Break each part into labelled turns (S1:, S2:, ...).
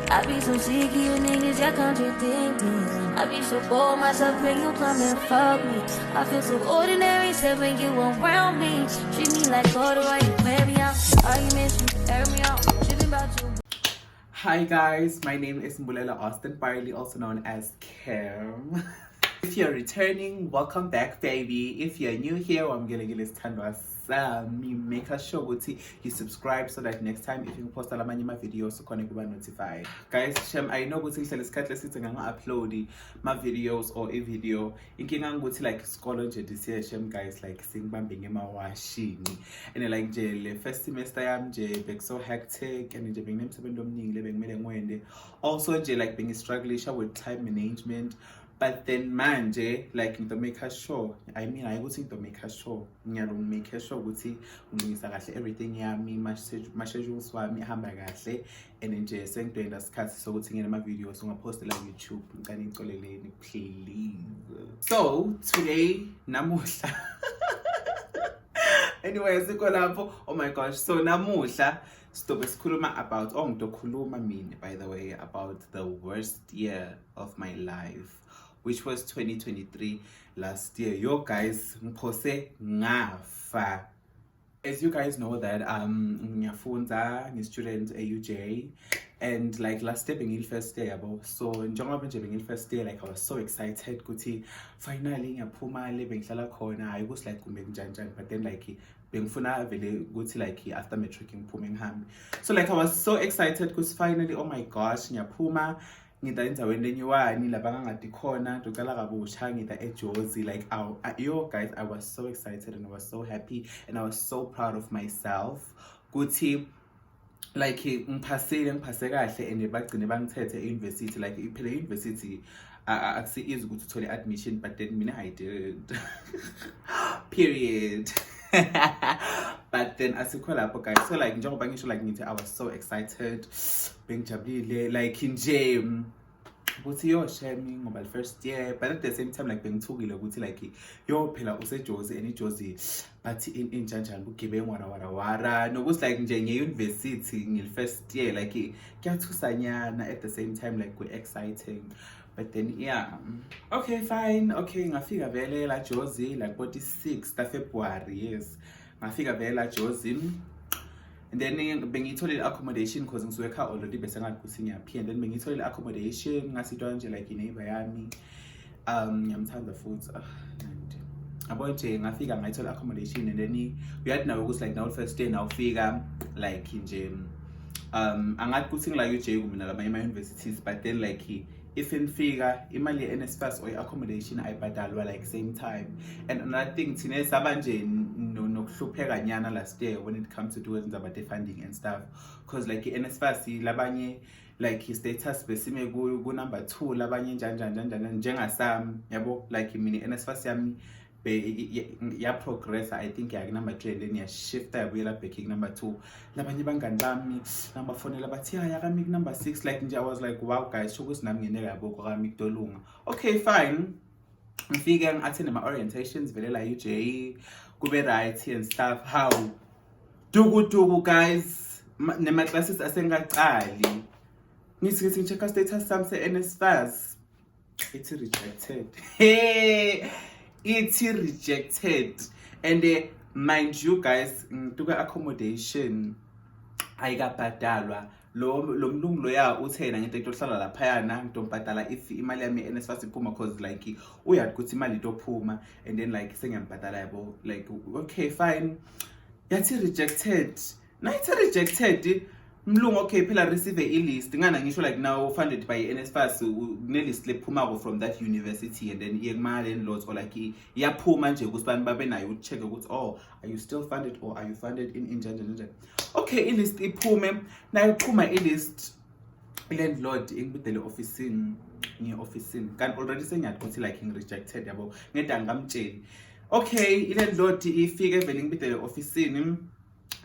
S1: I be so sick of you niggas, y'all contradicting. I be so bored myself when you come and fuck me. I feel so ordinary, except when you around me. Treat me like water while you wear me out. Arguments, you air me out. Tripping about you.
S2: Hi guys, my name is Mbulelo Austin Barley, also known as Kim. If you're returning, welcome back, baby. If you're new here, I'm gonna get sithandwa sami. Make sure ukuthi you subscribe so that next time if you post alamanye ama-videos ukhone kuba notified. Guys, shem, I know ukuthi ngihlale isikhathi leside nganga-upload ma-videos or i-video. Inkinga ukuthi like isikolo nje this year, shem guys, like singibambe ngemawashini. And like nje le first semester yami nje bekuso hectic and nje benginemsebenzi omningi le bekumele ngiwende. Also nje like bengi-strugglisha with time management. But then manje like ngito-make sure, I mean, hayi ukuthi ngito-make sure, ngiyalo-make sure ukuthi ngilungisa kahle everything yami, ma-schedules wami ahamba kahle and nje sengitoyenda isikhathi sokuthi ngene ama-videos ungapostela YouTube. Ngicela nicoleleni, please. So today, namuhla, anyway, sikho lapho. Oh my gosh, so namuhla sizobe sikhuluma about, oh, ngitokhuluma mina, by the way, about the worst year of my life, which was 2023, last year. Yo guys, ngiphose ngafa. As you guys know that ngiyafunda, ngi-student e-UJ, and like last year bengiyil first year, yabo. So njengoba nje bengiyil first year, like I was so excited ukuthi finally ngiyaphuma le bengihlala khona. Hayi ukuthi like kumbe kunjani njani, but then like bengifuna vele ukuthi like after matric ngiphume ngihambe. So like I was so excited because finally, oh my gosh, ngiyaphuma, ngita endaweni lenyuwani lapha ngangadi khona, ngicala kabusha, ngita eJozi. Like yo guys, I was so excited and I was so happy and I was so proud of myself kuthi like ngiphasile, ngiphase kahle and bagcine bangithethe e-university. Like phela i-university akusi easy ukuthi uthole admission, but then mina I did, period. But then asikho lapho, guys. So like njengoba ngisho, like ngithi I was so excited, bengijabulile like nje ukuthi yo shame ngoba the first year, but at the same time like bengithukile ukuthi like yo phela useJozi and iJozi bathi injanjani, bugebengu, wara wara wara, nokuthi like nje nge-university ngil-first year, like kuyathusanyana, at the same time like ku-exciting. But then yeah, okay, fine, okay, ngafika vele la Jozi like 46 ta February. Yes, ngafika vele la Jozi and then bengiyitholile accommodation because ngisuke ekhaya already, bese ngathi ukuthi ngiyaphi. And then bengiyitholile accommodation, ngasitwa nje like i-neighbor yami, ngiyamthanda futhi. Ah, and yabo nje ngafika ngayithola accommodation and then uyathi nawe ukuthi like nawe first day nawufika like nje angathi kuthi ngila UJ kumina lamanye ama-universities, but then like if nifika imali ye-NSFAS or i-accommodation ayibhadalwa like same time. And another thing, thina saba nje nokuhlupheka nyana last year when it comes to do indaba funding and stuff, because like i-NSFAS labanye like i-status besime ku number 2, labanye njani njani njani njani, njengasami yabo. Like mina i-NSFAS yami ya progress, I think ya number 3 and then ya shifta yabuyela back ku number 2. Labanye bangani bami ngabafonela bathi ya yakami ku number 6. Like nje I was like, "Wow guys, sho ukuthi nami ngeneka yabo kwami kudolunga." Okay, fine, ngifike ngi-attend ama-orientations vele la UJ, kube right and stuff. How duku duku guys, nema-classes asengaqali, ngithi ngi-check status sami se-NSFAS, ithi rejected. Hey, ithi rejected. And mind you guys, ngituka accommodation ayikabhadalwa. Lo mlungu loya uthena ngento etohlala laphayana, ngitombhadala if imali yami i-NSFAS iphuma, 'cause like uyazi ukuthi imali itophuma and then like sengiyambhadala yabo. Like okay, fine, yathi rejected. Nayithi rejected mlungu, okay phela receive i-list ngana ngisho like now funded by NSFAS, kune-list lephumako from that university and then iye kuma-landlords or like iyaphuma nje ukuthi bantu babe nayo uku-check ukuthi, oh, are you still funded or are you funded in njani njani njani. Okay, i-list iphume. Nayiphuma i-list, i-landlord ingibidele ofisini. Ngiye ofisini kanti already sengiyazi ukuthi like ngi-rejected yabo, ngeda ngikamtsheli. Okay, i-landlord ifike vele ingibidele ofisini.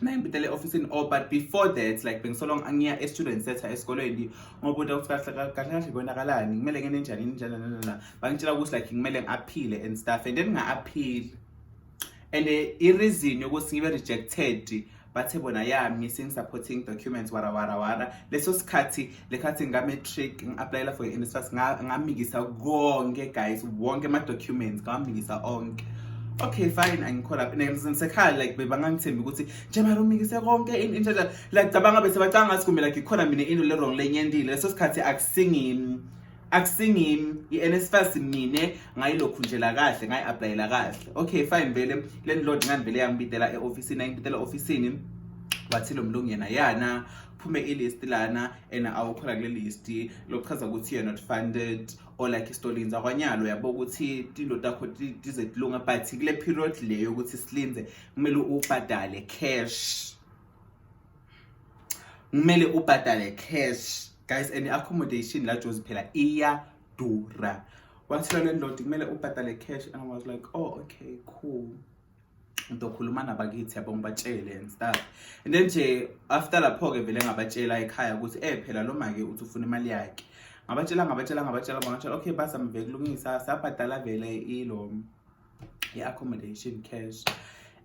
S2: Nayingibidele ofisini, oh, but before that like bengisolong ngiya e-student center esikolweni ngoba ukuthi kahle kahle kahle konakalani, kumele ngene njani njani njani. Bangitshela ukuthi like kumele ngi-appeal and stuff and then nga-appeal and i-reason yokuthi ngibe rejected Bathe bona, ya, missing supporting documents, wara wara wara. Leso sikhathi lekhathi nga-matric ngi-applyela for i-NSFAS, ngamikisa konke, guys, wonke ama-documents ngamikisa onke. Okay, fine, angikho lapho ngisekhaya, like bebangangithembi ukuthi nje mara umikise konke ini intsha, like cabanga bese bacanga ngathi kumbe like ikhona mina into le wrong lenyendile. Leso sikhathi akusingimi, akusingimi i-NSFAS mine, ngayilokhunjela kahle, ngayi-applyela kahle. Okay, fine, vele landlord ngani vele yangibidela e-ofisini, ayingibidela e-ofisini, wathi lo mlungu yena yana phume i-list lana and awukhona kule list, lokuchaza ukuthi you're not funded or like istolinza kwanyalo, yabo, ukuthi tinto takho tize tilunga, but kule period leyo ukuthi silinze kumele ubhadale cash, kumele ubhadale cash, guys. And i-accommodation la Jozi phela iyadura. Wathi lo landlord kumele ubhadale cash and I was like, "Oh, okay, cool." Ngizokhuluma nabakithi, yabo, ngibatshele and stuff, and then nje after lapho-ke vele ngabatshela ekhaya ukuthi phela lo make uthi ufuna imali yakhe. Ngabatshela, ngabatshela, ngabatshela, ngabatshela. Okay, bazama vele kulungisa, sabhadala vele ilo i-accommodation cash.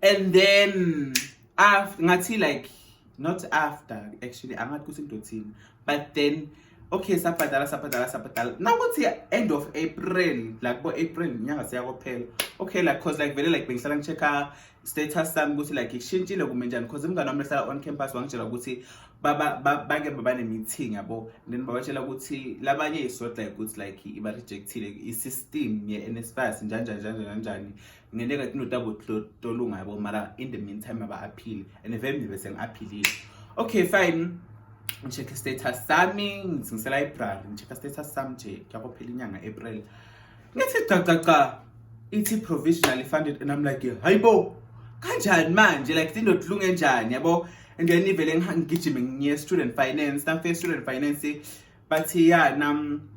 S2: And then after, ngathi like not after, actually angathi ukuthi ngidothini, but then okay, sabhadala, sabhadala, sabhadala. Nakuthi end of April, like bo April inyanga siyakophela. Okay, like 'cause like vele like bengihlala ngi-check-a status sami ukuthi like ishintshile kumbe njani, 'cause umngane wami ohlala on campus wangitshela ukuthi baba bake baba ne-meeting, yabo, and then babatshela ukuthi labanye is not like ukuthi like iba-rejectile i-system ye-NSFAS, njani njani njani njani njani, ngenteka tinto tolunga, yabo, mara in the meantime aba-appeal and vele mina bese ngi-appealile. Okay, fine, ngi-check status sami, ngithi ngise-library, ngi-check status sami nje kuyakophela inyanga April, ngithi cha cha cha, ithi provisionally funded and I'm like, "Hayibo, kanjani manje? Like tinto tilunge njani?" Yabo, and then ivele ngigijime ngiye student finance. Nafike student finance bathi, ya, nam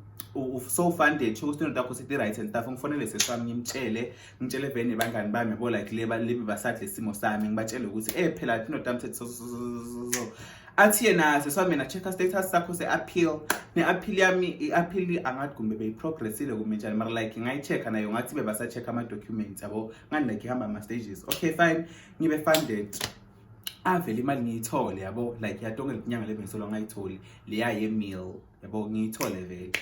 S2: so funded, sho ukuthi into takho sithi right and stuff. Ngifonele sesami, ngimtshele, ngitshele vele nebangani bami, yabo, like le libe basathi lesimo sami, ngibatshele ukuthi phela into tami sethi so so so so so. Athi yena seswami yena, check status sakho se-appeal. Ne-appeal yami, i-appeal angathi kumbe beyiprogressile kumbe njani, mara like ngayi-check-a nayo ngathi bebasa-check ama-documents, yabo, ngani like ihamba ama-stages. Okay, fine, ngibe funded, avele imali ngiyithole, yabo, like yatonke inyanga le bengisolo ngayitholi leya ye-meal, yabo, ngiyithole vele.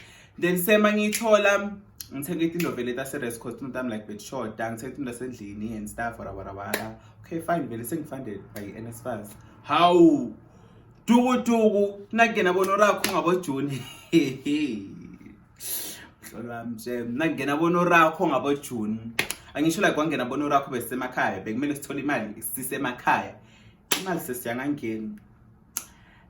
S2: Then sema ngiyithola, ngithenga itinto vele tase-res, 'cause tinto tami like betishoda, ngithenga itinto tasendlini and stuff, wara wara wara. Okay, fine, vele sengi-funded by i-NSFAS. Hawu, dukuduku nakungena bonorakho ngabojuni, mhlolo wami nje, nakungena bonorakho ngabojuni, angisho like kwangena bonorakho besisemakhaya, bekumele sithole imali sisemakhaya, imali sesiyangangeni,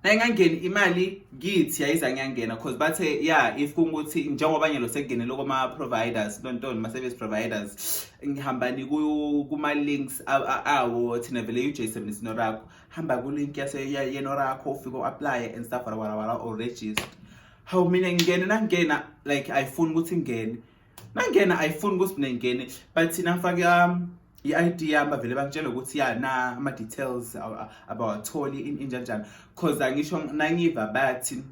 S2: nayingangeni imali kithi yayiza ngiyangena, 'cause bathe ya, if kungukuthi njengoba nyelo sekungenele kuma-providers, ntontoni, ma-service providers, ngihambani kuma-links awo, thina vele UJ sebenzisa iNorakho, hamba ku-link yeNorakho, ufike u-apply and stuff, wara wara wara, or register. Hawu, mina ngingene, nangena like ayifuni ukuthi ngingene, nangena ayifuni ukuthi mina ngingene, but nangifake i-ID yami bavele bangitshela ukuthi ya na ama-details abawatholi injanjani, 'cause angisho nangiva bathi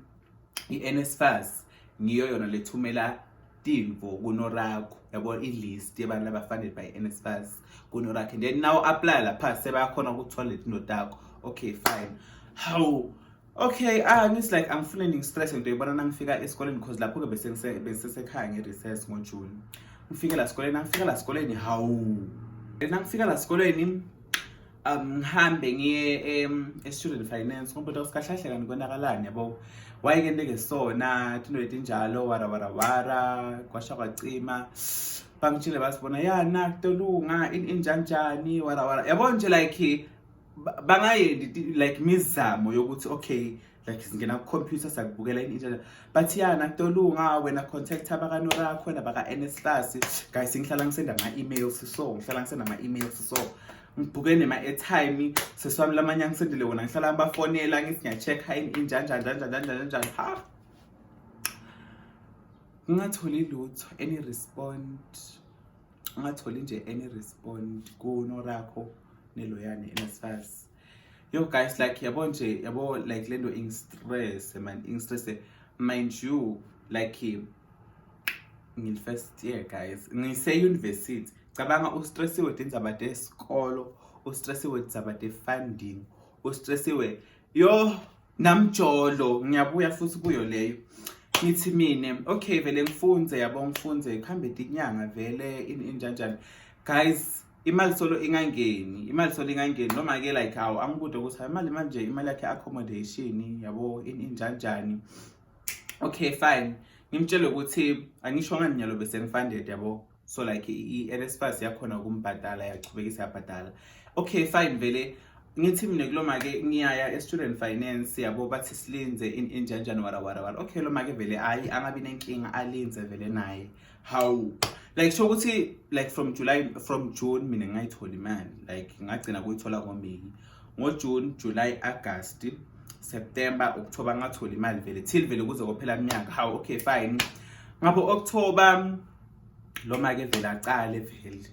S2: i-NSFAS ngiyo yona lethumela timvo kuNorakho, yabo, i-list yabantu aba-funded by NSFAS kuNorakho, and then now apply lapha sebayakhona ukuthola letinto takho. Okay, fine. Hawu, okay, ah, ngithi like angifuni ngi-stress ngento yibona nangifika esikoleni, 'cause lapho-ke bese sekhaya nge-recess ngoJune. Ngifike la sikoleni, nangifika la sikoleni, hawu, nangifika la sikoleni ngihambe ngiye e-student finance, ngoba sikahlahle kanti kwenakalani, yabo, wayekenteke sona tinto letinjalo, wara wara wara, kwasha kwacima. Bangitshele basibona ya nakutolunga injanjani, wara wara, yabo nje like bangayendi like imizamo yokuthi okay, like singena ku-computer sakubukela ini, but ya nakutolunga, wena contact abakaNorakho nabaka-NSFAS. Guys, ngihlala ngisenda ama-emails, so ngihlala ngisenda ama-emails, so ngibhuke nema-airtime sesiwami lamanye angisendele wona, ngihlala ngibafonela, ngithi ngiya-check-a ini injanjani njani njani njani njani, ha, ngingatholi lutho, any respond, ngingatholi nje any respond kuNorakho neloyane NSFAS. Yo guys, like yabo nje, yabo, like lento ingi-stress man, ingi-stress. Mind you, like ngil-first year, guys, ngise-university. Cabanga ustressiwe tindzaba tesikolo, ustressiwe tindzaba te-funding. Ustressiwe. Yo, namjolo ngiyabuya futhi kuyo leyo. Ngithi mina, okay, vele ngifunze, yabo, ngifunze kuhambe inyanga vele injanjani. Guys, imali solo ingangeni, imali solo ingangeni. Noma ke like awu angikude ukuthi imali manje, imali yakhe accommodation, yabo, injanjani. Okay, fine, ngimtshele ukuthi angisho ngani nyalo bese ngifunded, yabo. So like i-NSFAS yakhona ukumbhadala, yachubekisa yabhadala. Okay, fine, vele ngithi mina kuloma ke ngiyaya e-student finance, yabo, bathi silinze injanjani, wara wara wara. Okay, lo make vele ayi angabi nenkinga, alinze vele naye. Hawu, like sho ukuthi like from July, from June mina ngayithola imali, like ngagcina kuyithola ngoMay, ngoJune, July, August, September, October, ngathola imali vele till vele kuze kophela iminyaka. Hawu, okay, fine, ngabo October lo make vele acale vele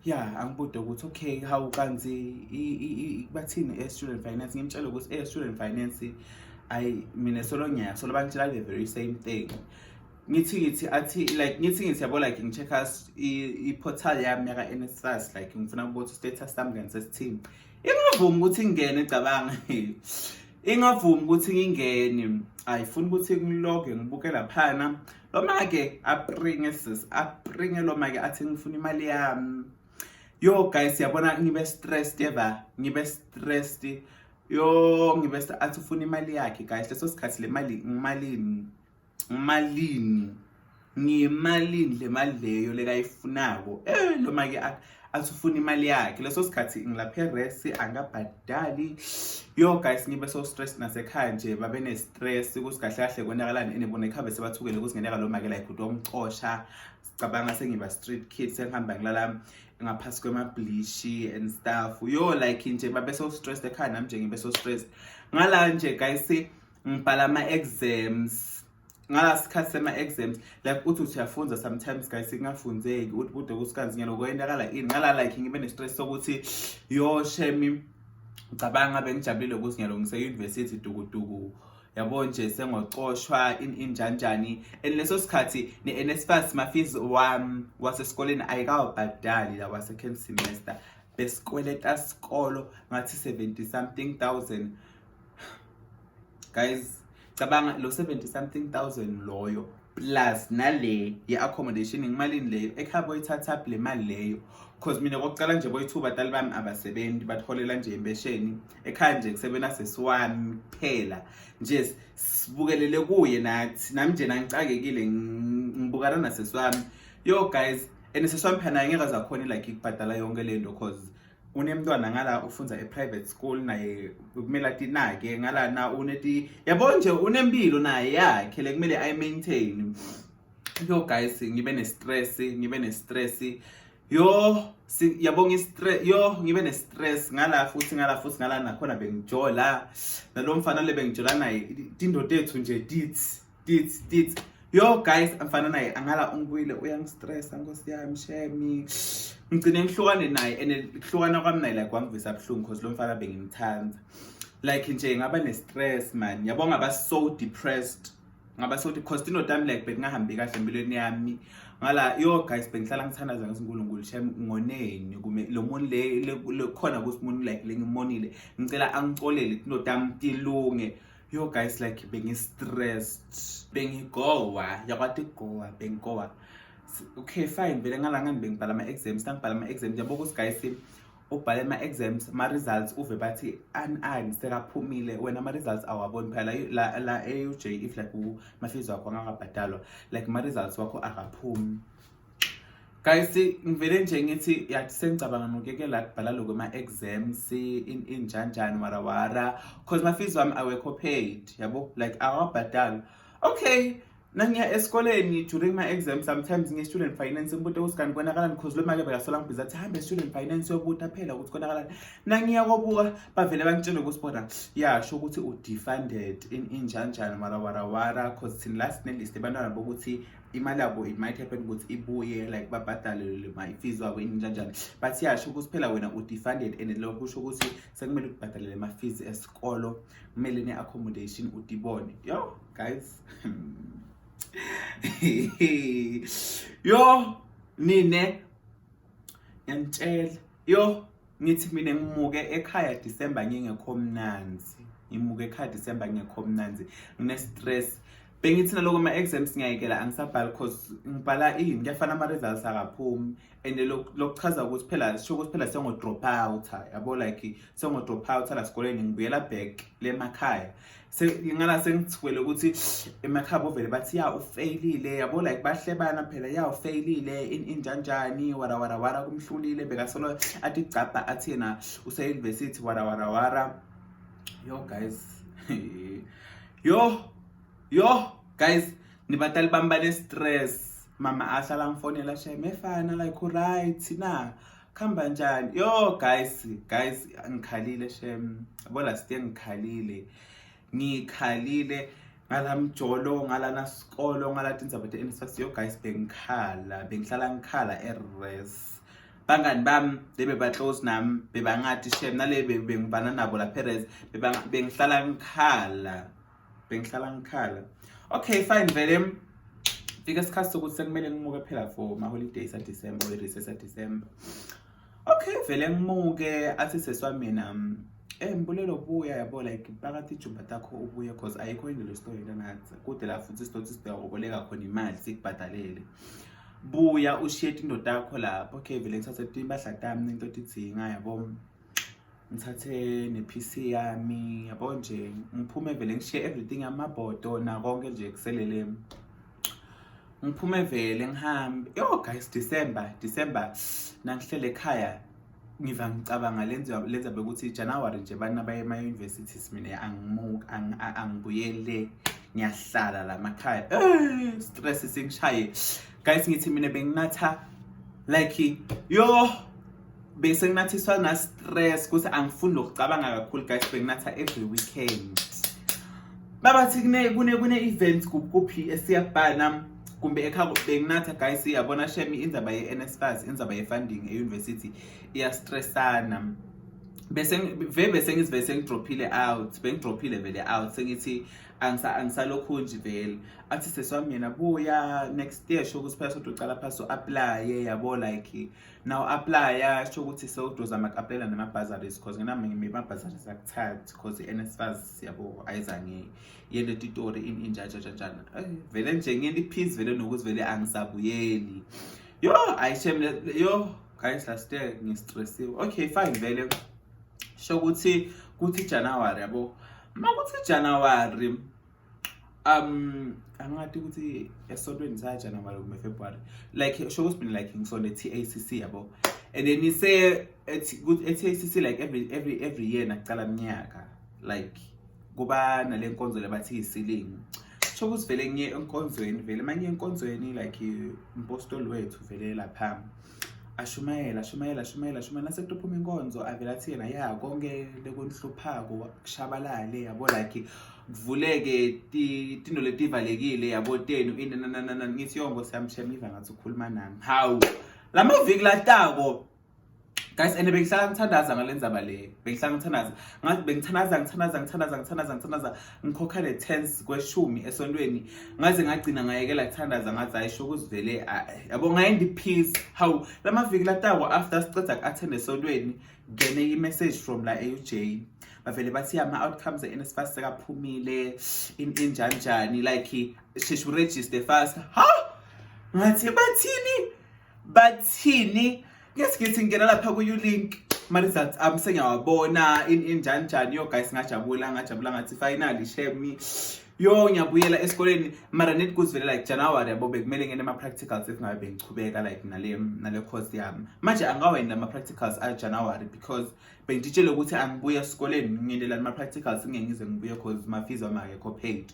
S2: ya angibude ukuthi okay, hawu, kanti bathini e-student finance? Ngimtshela ukuthi e-student finance ayi mina solo ngiyaya, solo bangitshela the very same thing. Ngithi athi like ngithi yabo, like ngi-check-a i-portal yami yaka-NSFAS, like ngifuna ukubona ukuthi status sami kani sesithini. Ingavumi ukuthi ngingene, cabanga, ingavumi ukuthi ngingene, ayifuni ukuthi ngiloge ngibuke laphana. Lo make apringe, sis, apringe lo make athi ngifuna imali yami. Yo guys, yabona ngibe stressed, eva ngibe stressed. Yo, ngibe athi ufuna imali yakhe. Guys, leso sikhathi le mali ngimalini, malini, ngiyimalini le mali leyo lekayifunako? Lo make athi ufuna imali yakhe. Leso sikhathi ngilapha e-res, angabhadali. Yo guys, ngibe so stressed, nasekhaya nje babe ne-stress ukuthi kahle kahle konakalani, and bona ekhaya sebathukele ukuthi ngeneka lo make like utomcosha. Sicabanga sengiba street kid, sengihamba ngilala ngaphasi kwemabhlishi and stuff. Yo, like nje babe so stressed ekhaya, nami nje ngibe so stressed. Ngala nje guys, ngibhala ama-exams ngala sikhathi sema-exams, like uthi uyafunza sometimes, guys, kungafunzeki, uthi kude kusikanzi nyalo kwenakala ini. Ngala like ngibe ne-stress sokuthi yo shemi, ngicabanga bengijabulile ukuthi ngiyalo ngise-university dukuduku, yabo nje, sengocoshwa injanjani. And leso sikhathi ne-NSFAS ma-fees wami wasesikoleni ayikawabhadali la wa-second semester, besikweleta sikolo ngathi 70 something thousand. Guys, cabanga lo 70 something thousand loyo plus nale ye-accommodation, ngimalini leyo? Ekhaya boyithatha le mali leyo? Cause mina kokucala nje boyi-two batali bami abasebenzi, batholela nje impesheni. Ekhaya nje kusebenza sesiwami kuphela nje, sibukelele kuye nathi. Nami nje nangicakekile ngibukana nasesiwami. Yo guys, and sesiwami phela naye ngeke azakhona like ikubhadala yonke le nto, cause unemntwana ngala ufunza e-private school, naye kumele atinake ngala na uneti, yabo nje, unempilo naye yakhe le kumele ayi-maintain. Yo guys, ngibe ne-stress, ngibe ne-stress. Yo, yabo, ngi-stress, yo, ngibe ne-stress ngala futhi, ngala futhi, ngala nakhona bengijola nalo mfana le bengijola naye, tindoda ethu nje dithi dithi dithi. Yo guys, amfana naye angala ungibuyile uyangistressa, nkosi yami shemi. Ngigcine ngihlukane naye, and kuhlukana kwami naye like kwangivisa buhlungu, because lo mfana bengimthanda. Like nje ngaba ne-stress man, yabo, ngaba so depressed, ngaba so, because indoda yami like bekungahambi kahle empilweni yami ngala. Yo guys, bengihlala ngithandaza ngathi, "Unkulunkulu shem, ngoneni kume lo muntu le khona ukuthi umuntu like lengimonile, ngicela angicolele, indoda yami tilunge." Yo guys, like bengi-stressed, bengigowa, yakwati gowa, bengigowa. Okay, fine, vele ngala ngani bengibhala ama-exams, nangibhala ama-exams, yabo ukuthi guys, ubhale ama-exams, ama-results uve bathi ani ani sekaphumile. Wena ama-results awaboni phela la e-UJ. If like ama-fees wakho angakabhadalwa, like ama-results wakho akaphumi. Guys, ngivele nje ngithi yathi sengicabanga nokuyekela kubhala lokho ama-exams injanjani warawara, cause ma-fees wami awekho paid, yabo, like awabhadalwa. Okay, nangiya esikoleni during my exam, sometimes ngiye-student finance, ngibuta ukuthi kanti konakalani, cause lo make bekasola ngibhizi athi hambe student finance yobuta phela ukuthi konakalani. Nangiya kobuka, bavele bangitshele ukuthi bona yasho ukuthi u-defunded injanjani warawarawara, cause thina la sine-list abantwana bokuthi imali yabo it might happen ukuthi ibuye, like babhadale ma-fees wabo injanjani, but yasho ukuthi phela wena u-defunded, and lokho kusho ukuthi sekumele ukubhadalele ama-fees esikolo, kumele ne-accommodation utibone. Yo guys, yo nine, ngiyantshela, yo. Ngithi mina ngimuke ekhaya December ngingekho mnanzi, ngimuke ekhaya December ngingekho mnanzi, ngine-stress. Bengithi naloko ama-exams ngiyayekela, angisabhali, cause ngibhala ini, kuyafana, ama-results akaphumi. And lokuchaza ukuthi phela sho ukuthi phela sengo-drop out, yabo, like sengo-drop out la sikoleni, ngibuyela back le emakhaya. Ngala sengithwele ukuthi emakhaya bovele bathi ya, ufeyilile, yabo, like bahlebana phela, ya, ufeyilile, injanjani, wara wara wara, kumhlulile, bekasolo athi gcabha athi yena use-university, wara wara wara. Yo guys, yo yo guys, nibatali bami bane-stress. Mama ahlala ngifonela, shame, efana like right na, khamba njani? Yo guys, guys, ngikhalile shem, yabo, last year ngikhalile, ngikhalile ngala mjolo, ngalana sikolo, ngala tindzaba te-NSFAS. Yo guys, bengikhala, bengihlala ngikhala e-res. Bangani bami lebe ba-close nami bebangathi shem, nale bengibana nabo lapha e-res, bengihlala ngikhala, bengihlala ngikhala. Okay, fine, vele fika isikhathi sokuthi sekumele ngimuke phela for ma-holidays aDecember or i-recess aDecember. Okay, vele ngimuke, athi seswami mina, Mbulelo, buya, yabo, like phakathi ijumba takho ubuye, cause ayikho indlela esitoyela nathi kude la, futhi sitothi siyakuboleka khona imali sikubhadalele. Buya ushiye indoda yakho lapho. Okay, vele ngithathe impahla tami, into tidzinga, yabo, ngithathe ne-PC yami, yabo nje, ngiphume vele, ngishiye everything, amabhodo nakonke nje kuselele. Ngiphume vele ngihambe. Yo guys, December, December nangihlele ekhaya, ngiva ngicabanga lenza bekuthi January nje bani abaye ema-universities, mina angimuki, angibuyele, ngiyahlala la makhaya. Stress singishaye guys. Ngithi mina benginatha like, yo, bese nginathiswa na stress ukuthi angifuni nokucabanga kakhulu. Guys, benginatha every weekend. Babathi kune events kuphi esiyabhana kumbe ekhaya, benginatha guys. Yabona shame, indaba ye-NSFAS, indaba ye-funding e-university iyastressana. Bese vele bese ngizive sengidrophile out, bengidrophile vele out, sengithi angisalokhu nje vele. Athi seswami yena, buya next year, sho ukuthi phela sokuthi ucala phasi u-apply, yabo, like now apply, sho ukuthi sewudozama ku-applyela nama-bursaries, cause nginami ama-bursaries akuthathi, cause i-NSFAS, yabo, ayizange yente titori ini injajajanjana. Vele nje ngiyenta i-peace vele nokuthi vele angisabuyeli. Yo, ayishem, yo guys, last year ngistressiwe. Okay, fine, vele sho ukuthi kuthi January, yabo, makuthi January, angathi ukuthi esontweni saya January kumbe February, like sho ukuthi mina like ngisonde TACC, yabo, and then ise e-TACC like every year nakucala iminyaka, like kuba nale nkonzo lebathi i-sealing. Sho ukuthi vele ngiye enkonzweni, vele manje enkonzweni, like impostoli wethu vele lapha ashumayela, ashumayela, ashumayela, ashumayela, nasekuphuma inkonzo avele athi yena, ya, konke lekunhluphako kushabalale, yabo, like kuvuleke tinto letivalekile, yabo, tenu ini nananana. Ngithi yo nkosi yami, shem, iva ngathi ukhuluma nami. Hawu, lamaviki latako guys, and bengihlala ngithandaza ngale ndzaba le, bengihlala ngithandaza ngathi bengithandaza, ngithandaza, ngithandaza, ngithandaza, ngithandaza, ngikhokha le tens kweshumi esontweni, ngaze ngagcina ngayekela kuthandaza, ngathi ayisho ukuzivele, yabo, ngayenda i-peace. Hawu, lamaviki latako after siceda ku-attend esontweni, ngene i-message from la e-UJ, bavele bathi ama-outcomes e-NSFAS sekaphumile, injanjani, like sheshe uregister fast. Ha, ngathi bathini, bathini? Ngesikhathi ngingena lapha ku-U-Link, ma-results ami sengiyawabona, injanjani. Yo guys, ngajabula, ngajabula, ngathi finally shame, yo, ngiyabuyela esikoleni. Mara net kuzivele like January, yabo, bekumele ngene ama-practicals if ngabe bengichubeka like nale course yami. Manje angawenza ama-practicals a-January because bengitshele ukuthi angibuye esikoleni ngingenela ama-practicals, ngeke ngize ngibuye cause ma-fees wami akekho paid.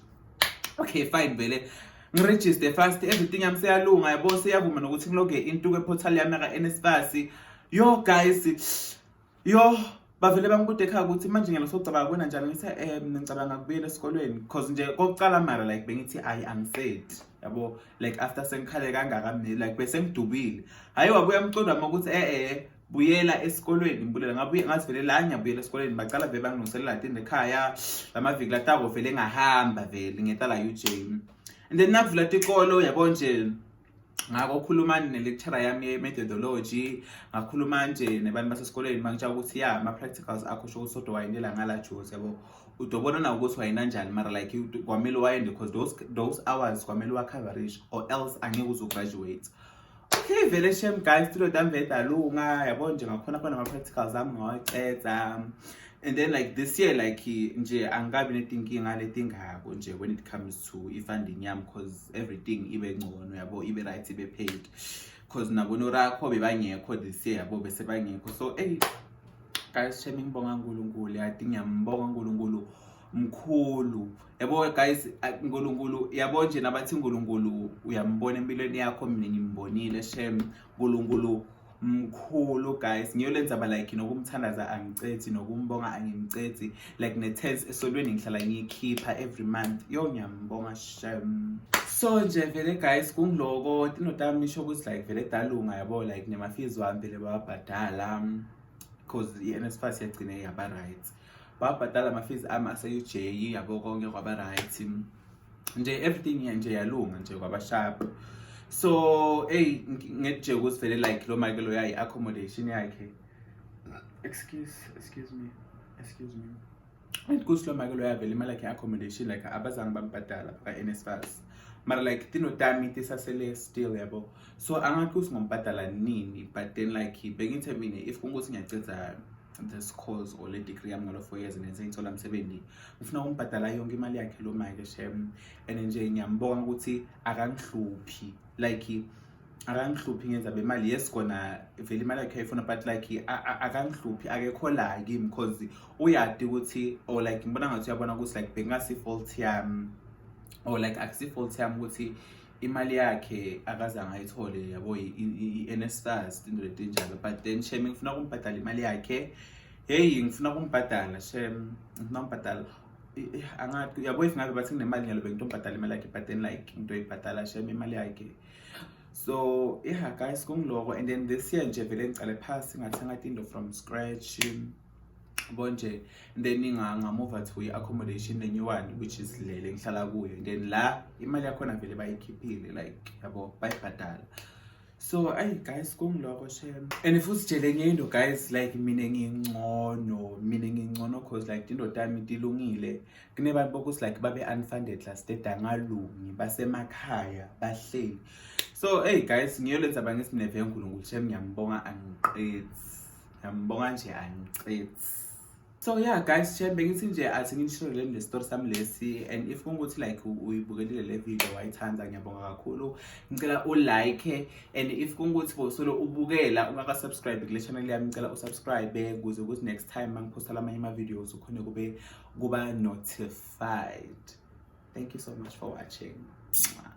S2: Okay, fine, vele ngiregister fast, everything yami seyalunga, yabo, seyavuma nokuthi ngiloge into kwe-portal yami yaka-NSFAS. Yo guys, yo, bavele bangibude ekhaya ukuthi manje ngiyena socabanga kwena njani. Ngithi ngicabanga kubuyela esikolweni, cause nje kokucala mara like bengithi ayi, angisethi, yabo, like after sengikhale kangaka mina, like bese ngidubile. Hayi, wabuya umcondo wami ukuthi buyela esikolweni, ngibulela. Ngabuye ngathi vele la ngiyabuyela esikolweni. Bacala vele bangilungiselela tinde ekhaya lamaviki latako, vele ngahamba vele ngeta la UJ, and then nakuvula tikolo, yabo nje, Ngakokhuluma ne-lecturer yami ye-methodology, ngakhuluma nje nebantu basesikoleni, bangitshela ukuthi ya, ama-practicals akho sho ukuthi sodwa wayendela ngala juice, yabo, udobona na ukuthi wayena njani, mara like kwamele wayende because those hours kwamele wa-coverage or else angeke uze ugraduate. Okay, vele shem guys, tilo tami vele talunga, yabo nje, ngakhona khona ama-practicals ami ngawacedza. And then like this year, like nje angikabi netinkinga letingako nje when it comes to i-funding yami, 'cause everything ibe ngcono, yabo, ibe right, ibe paid, 'cause nabo norakho bebangekho this year, yabo, bese bangekho. So hey guys, shem, ngibonga uNkulunkulu, yathi ngiyambonga uNkulunkulu mkhulu, yabo guys. uNkulunkulu, yabo nje, nabathi uNkulunkulu uyambona empilweni yakho, mina ngimbonile shem, uNkulunkulu mkhulu guys. Ngiyolenza ba like nokumthandaza angicethi, nokumbonga angimcethi, like ne-tense esolweni ngihlala ngiyikhipha every month. Yo, ngiyambonga shem. So nje vele guys, kungiloko tino tami isho ukuthi like vele dalunga, yabo, like nema-fees wami vele bawabhadala because i-NSFAS yagcine yaba right, babhadala ama-fees ami ase-UJ, yabo, konke kwaba right nje, everything nje yalunga nje, kwaba sharp. So hey, ngethi nje ukuthi vele like lo make lo yayi accommodation yakhe, excuse me, excuse me, ngithi kuthi lo make lo yavele imali yakhe accommodation, like abazange bambhadala baka-NSFAS, mara like tino tami tisasele still, yabo. So angathi ukuthi ngombhadala nini, but then like bengithe mina if kungukuthi ngiyacedza this course or le degree yami ngalo 4 years and then sengithola umsebenzi, ngifuna ukumbhadala yonke imali yakhe lo make shem. And nje ngiyambonga ukuthi akangihluphi, like akangihluphi ngenza bemali. Yes, kona vele imali yakhe ayifuna, but like akangihluphi, akekho la kimi because uyadi ukuthi or like ngibona ngathi uyabona ukuthi like bengasi fault yami or like akusi fault yami ukuthi imali yakhe akazange ayithole, yabo, i-NSFAS, into letinjalo. But then shem, ngifuna ukumbhadala imali yakhe. Hey, ngifuna ukumbhadala shem, ngifuna ukumbhadala. Angathi yabo, if ngabe bathi nginemali ngiyalo bengitombhadala imali yakhe, but then like ngitoyibhadala shem imali yakhe. So yeah guys, kungiloko. And then this year nje vele ngicale phasi, ngathenga tinto from scratch, yabo nje, and then ngamuva to i-accommodation, the new one, which is le ngihlala kuyo. And then la imali yakhona vele bayikhiphile, like yabo, bayibhadala. So ayi guys, kungiloko shem. And futhi nje lenye into guys, like mina ngingcono, mina ngingcono 'cause like tinto tami tilungile. Kunebantu bokuthi like babe unfunded last day, angalungi, basemakhaya bahleli. So hey guys, ngiyolenza bangithi mina vele uNkulunkulu shem ngiyambonga, angiqethi, ngiyambonga nje, angiqethi. So yeah guys, shem, bengithi nje athi nginishareleni le story sami lesi. And if kungukuthi like uyibukelile le video wayithanda, ngiyabonga kakhulu, ngicela ulike. And if kungukuthi bosolo ubukela ungaka-subscribe kule channel yami, ngicela usubscribe ukuze ukuthi next time mangiphosta lamanye ama-videos ukhone kube kuba notified. Thank you so much for watching. Mwah.